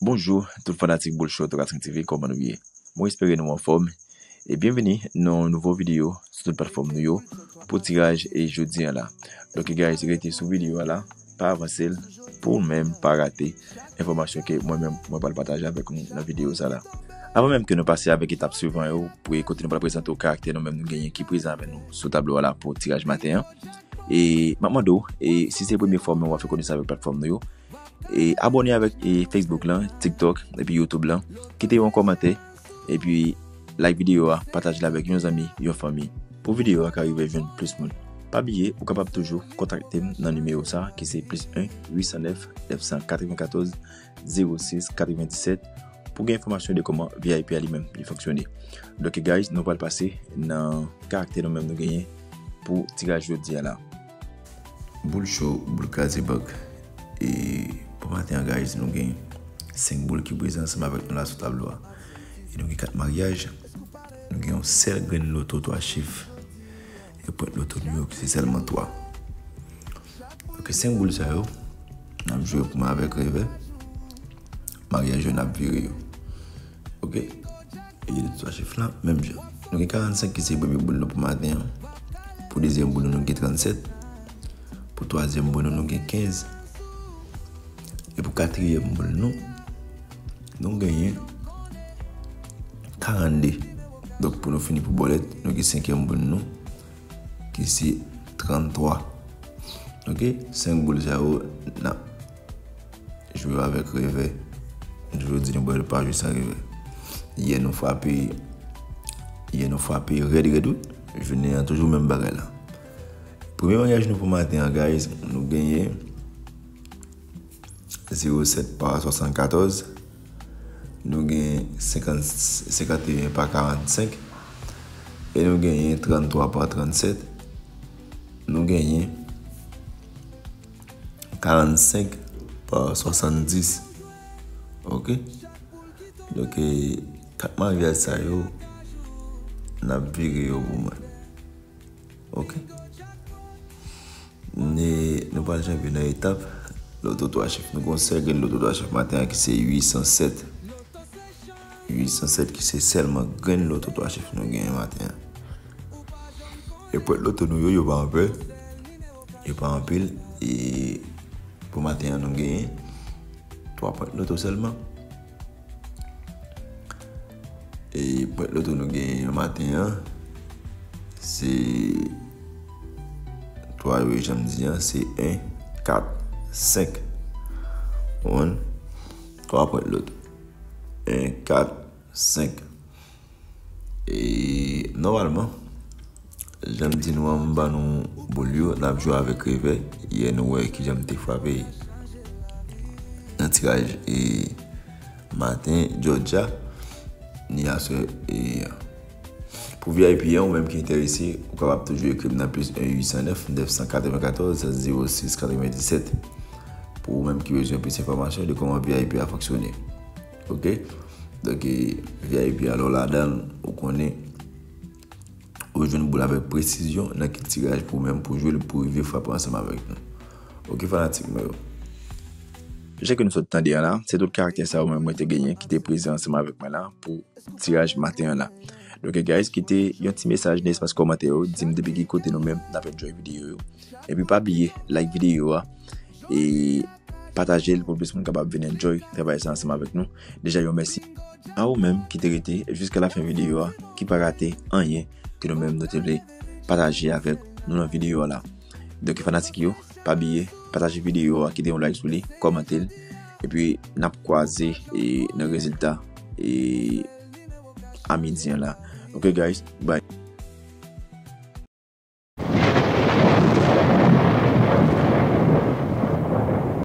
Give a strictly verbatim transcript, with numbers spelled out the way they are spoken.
Bonjou tout fanatik Boul Show Toka T V, kòman nou ye? Mwen espere nou anfòm. E byenveni nan yon nouvo videyo sou tout platfòm nou yo pou tiraj e jodi an la. Donk guys, rete sou videyo a la, pa avanse l pou w menm pa rate enfòmasyon ke mwen menm mwen pral pataje avèk nou nan videyo sa la. Avan menm ke nou pase avèk etap swivan yo, pou kote nou pral prezante w karaktè nou menm nou genyen ki prezan avèk nou sou tablo a la pou tiraj maten an. E m ap mande w, e si se premye fwa w menm w ap fè konesans avèk platfòm nou yo, e abòne avèk e Facebook lan, TikTok, epi YouTube lan. Kite yon kòmantè, epi like videyo a, pataje l avèk yon zanmi, yon fanmi, pou videyo a ka rive jwenn plis moun. Pa bliye, ou kapab toujou kontakte m nan nimewo sa a, ki se plis en uit san nèf nèf san katrevenkatòz zewo sis katrevendiset, pou gen enfòmasyon de kòman V I P a li menm li fonksyone. Donk guys, nou pral pase nan karaktè nou menm nou genyen pou tiraj jodi a la. Boul Show, boul kraze bank. E pou maten an guys, nou gen senk boul ki prezan ansanm avèk nou la sou tablo a. E nou gen kat maryaj, nou gen yon sèl grenn loto twa chif. E pwent loto nou yo ki se sèlman twa. Donk senk boul sa yo, n ap jwe pou mwen avèk revè. Maryaj yo n ap vire yo. Oke? E loto twa chif la, menm jan. Nou gen karannsenk ki se premye boul nou pou maten an. Pou dezyèm boul nou, nou gen trannsèt. Pou twazyèm boul nou, nou gen kenz. E pou katriyèm boul nou, nou genyen karannde. Donk pou nou fini pou bòlèt, nou gen senkyèm boul nou, ki se tranntwa. Oke? Senk boul sa yo, n ap jwe avèk revè. Jodi nou bòlèt pa jwe san revè. Yè nou frape, yè nou frape rèd rèd wi. Jounen an toujou menm bagay la. Premye maryaj nou pou maten an guys, nou genyen zewo sèt pa swasannkatòz, nou gen senkant, senkanteyen pa karannsenk, e nou genyen tranntwa pa trannsèt, nou genyen karannsenk pa swasanndis. Oke? Donk, e, kat maryaj sa yo, n ap vire yo pou mwen. Oke? Ne, nou pral janbe nan etap loto twa chif. Nou gen yon sèl grenn loto twa chif maten an ki se uit san sèt. Uit san sèt ki se sèlman grenn loto twa chif nou genyen maten an. E pwent loto nou yo, yo pa anpil. Yo pa anpil. E pou maten an, nou genyen twa pwent loto sèlman. E pwent loto nou genyen maten an, se twa yo, jan m di an, se en, kat, senk. Ou konprann? Twa pwent loto. En, kat, senk. E nòmalman, jan m di nou an, m ban nou boul yo, n ap jwe avèk revè. Yè nou wè kijan m te frape nan tiraj e maten, jodi a, ni aswè, e pou V I P an, ou menm ki enterese, ou kapab toujou ekri m nan plis en uit san nèf nèf san katrevenkatòz zewo sis katrevendisèt. Pou ou menm ki bezwen plis enfòmasyon de kòman V I P a fonksyone. Oke? Donk, e, V I P a, lè w ladan l, ou konnen, ou jwenn boul avèk presizyon nan ki tiraj pou ou menm pou jwe l, pou rive frape ansanm avèk nou. Oke, fanatik mwen yo. Jan ke nou sot tande an la, se tout karaktè sa yo menm mwen te genyen ki te prezan ansanm avèk mwen la pou tiraj maten an la. Donk, guys, kite yon ti mesaj nan espas kòmantè yo, di m depi ki kote nou menm n ap enjoy videyo yo. Epi pa bliye, like videyo a, e pataje l pou plis moun kapab vin enjoy travay sa ansanm avèk nou. Deja yon mèsi a ou menm ki te rete jiska lafen videyo a, ki pa rate anyen ke nou menm nou te vle pataje avèk nou nan videyo a la. Donk, fanatik yo, pa bliye, pataje videyo a, kite yon like sou li, kòmante l, epi n ap kwaze, e, nan rezilta, e, a midi an la. Oke, guys, bye.